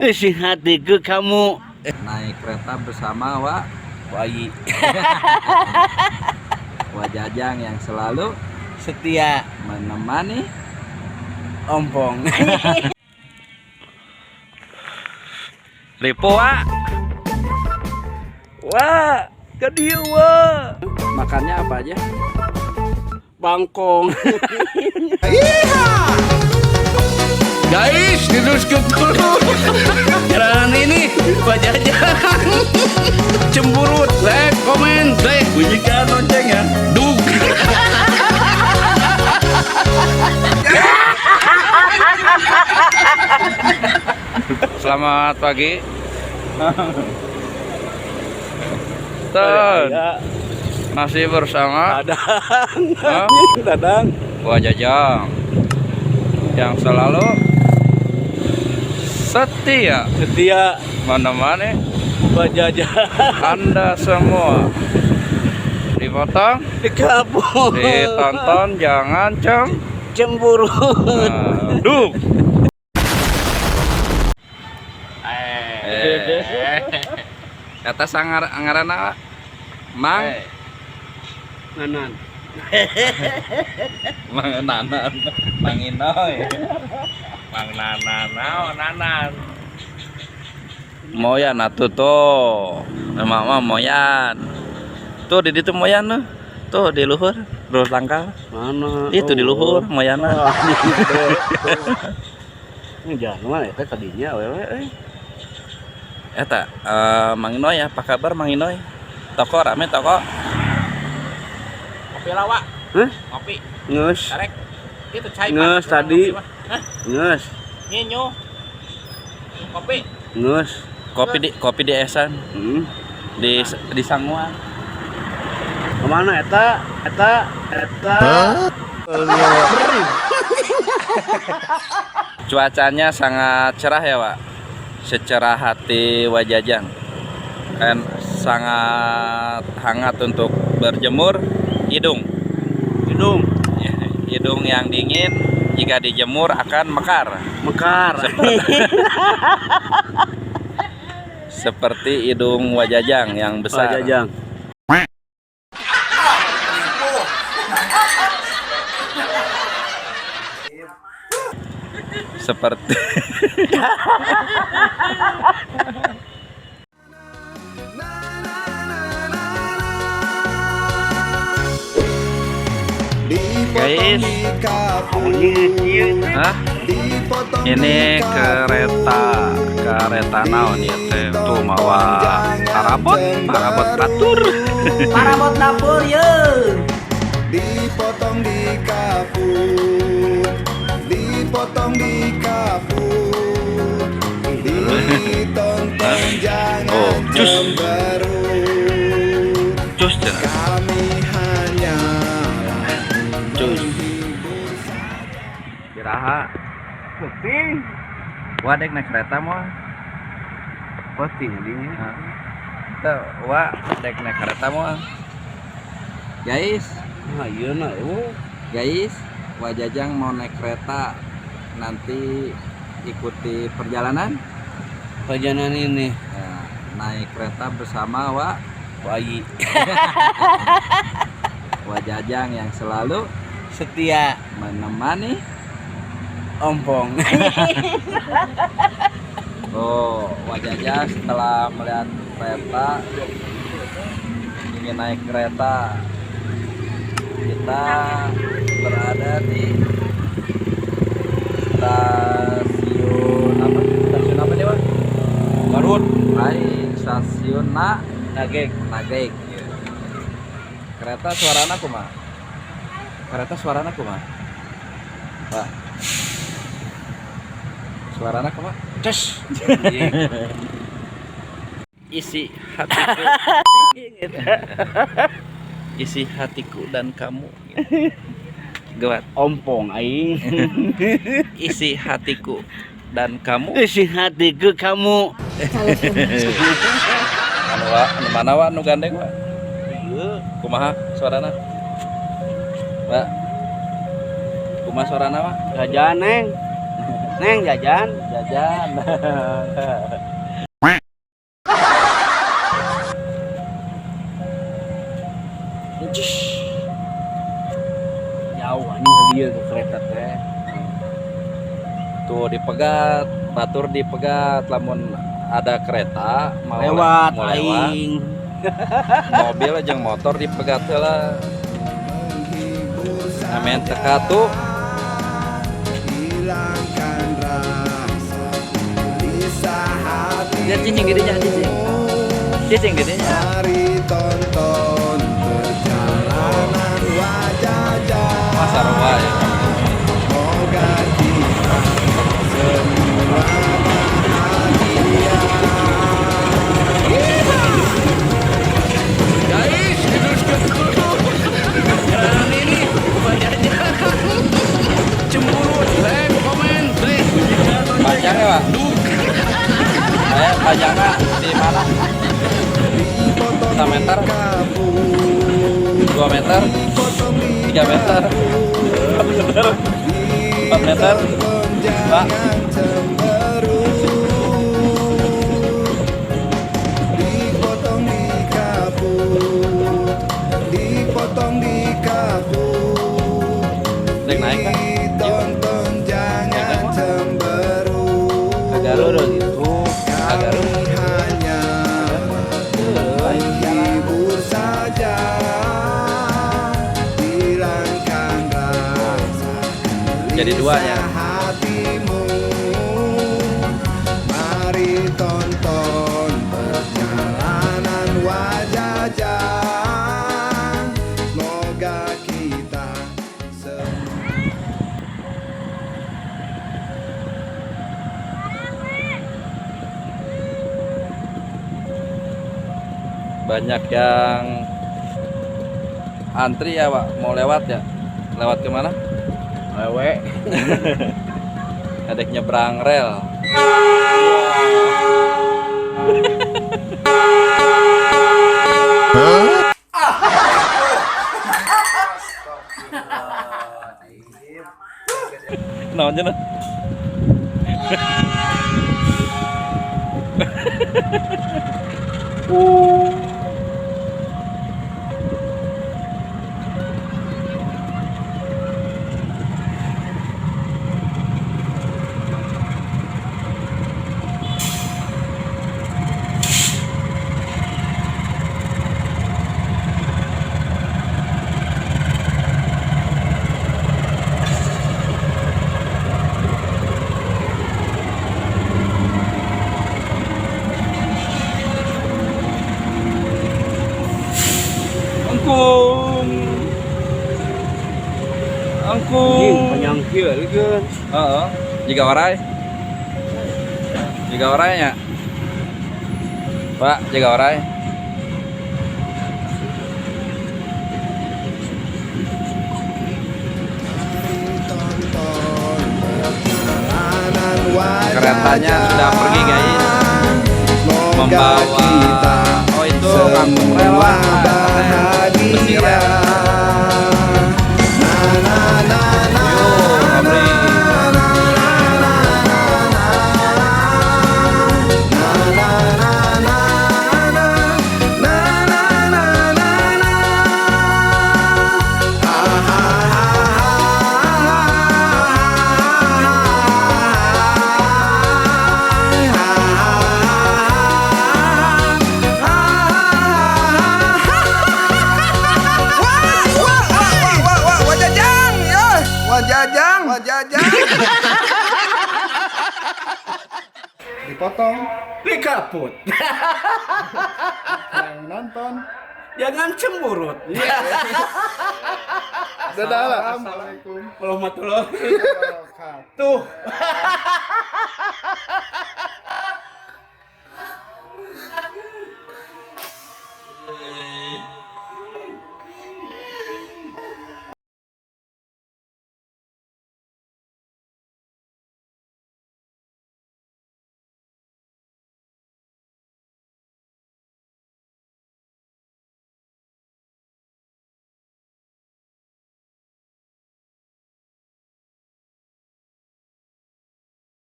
Isi hatiku kamu. Naik kereta bersama Wak Bayi. Wajajang yang selalu setia menemani ompong. Ripo Wak. Wah, ke dia Wak. Makannya apa aja? Bangkong. Guys, diteruskan dulu. Jalan ini Wajajang cemburut, like, komen, like, Bunyikan loncengnya. dug. Selamat pagi. Ten, masih bersama Dadang. Hah? Dadang. Wajajang yang selalu setia Setia menemani Wajajang. Anda semua. Dipotong, Di kampung. ditonton, jangan Cemburu. Nah, duk. Kata sangar angarana Mang Nanan. Mang Nanan, Mang Inoy. Mang Nanan, naon Nanan. Moyan atuh tuh. Emang mah moyan. Tuh di ditu moyan tuh. Tuh di luhur, terus tangkal. Mana? Itu di luhur moyanna. Oh, gitu. Ini jalan mana ya tadinya wewe eh. Eta Mang Inoy, apa kabar Mang Inoy? Toko rame toko. Kopi lah, Wak. Hah? Ngopi, Ngeus. tarik. Itu cai. Ngeus Pak. tadi. Kopi, Pak. Hah? Ngeus. Nginyu. Kopi. Ngeus. Kopi di Esan, di Sanguan. Kemana eta? Eta, eta. Cuacanya sangat cerah ya, Pak. Secerah hati Wajajang. Dan sangat hangat untuk berjemur hidung. Hidung Hidung yang dingin jika dijemur akan mekar. Mekar. Seperti hidung Wajajang yang besar. Wajajang. Seperti Guys, hah? Ini kereta, kereta naon ya teh? Tuh mawa parabot, parabot batur. Parabot dapur ye. Dipotong di kapur, dipotong di kapur, ditonton jangan Oh, cus. cemberut. Cus cenah. Kami hanya Cus. menghibur saja. Iraha. Penting. Wah, dek naik kereta moal. Penting dinya. Teu, wah, dek naik kereta moal. Guys, Nah, iya na oh. Guys, Wajajang mau naik kereta. Nanti ikuti perjalanan. Perjalanan ini Ya, naik kereta bersama Wak bayi Wajajang yang selalu setia menemani ompong. Oh, Wajajang setelah melihat kereta ingin naik kereta. Kita berada di stasiun apa? Stasiun apa nih, Pak? Garut. Lain, stasiun Nagek. Nagreg. Kereta suarana kumaha? Kereta suarana kumaha? Pak. Suarana kumaha? Cus. Isi hatiku. Isi hatiku dan kamu. Gawat. Ompong aing. Isi hatiku dan kamu. Isi hatiku kamu. Anu wa, anu mana wa anu gandeng wa? Iya. Kumaha suarana? Wa. Kumaha suarana wa? Gajah neng. Neng jajan. Jajan. Jauh anjing dia ke kereta teh. Tuh dipegat, batur dipegat lamun ada kereta mau Lewat mau lewat, aing. Mobil aja motor dipegat heula. Menghibur Amen teka tuh. Hilangkan rasa gelisah hati. Ya cicing didinya cicing. Cicing didinya. Mari tonton perjalanan wajah. Pasar wae. Semoga kita semua bahagia. Panjang ya, Pak? Saya panjangnya di mana? Dipotong 1 meter. di kapur. 2 meter, Dipotong di 3 meter, 4 meter. Ditonton Pak. jangan cemberut. Dipotong di kapur. Dipotong di kapur. Dek naik kan? Ditonton jangan Naik, cemberut. Ke Garut itu, ke Garut. Kami hanya menghibur saja. Hilangkan rasa Jadi dua ya? gelisah hatimu. Mari tonton perjalanan wajah. Semoga kita semua Banyak yang antri ya, Pak. Mau lewat ya? Lewat kemana? Lewe. Adek nyebrang rel. Naon cenah? Angkung. Anjing Angkung. panjang kieu leukeun. Heeh. Jiga orai. Jiga orai nya. Pak, jiga orai. Tonton perjalanan wajah. Keretanya sudah pergi, guys. Semoga Membawa kita oh itu kampung rel, semua Pak. Besi bahagia. rel. Na na na na. Yo, ngabri. Na na na na na na na na na na. Ha ha ha ha. Wajajang ya, wajajang, wajajang. Dipotong Dikaput. yang nonton. Jangan cemberut. Dadah. Assalamualaikum Warahmatullahi wabarakatuh. Tuh.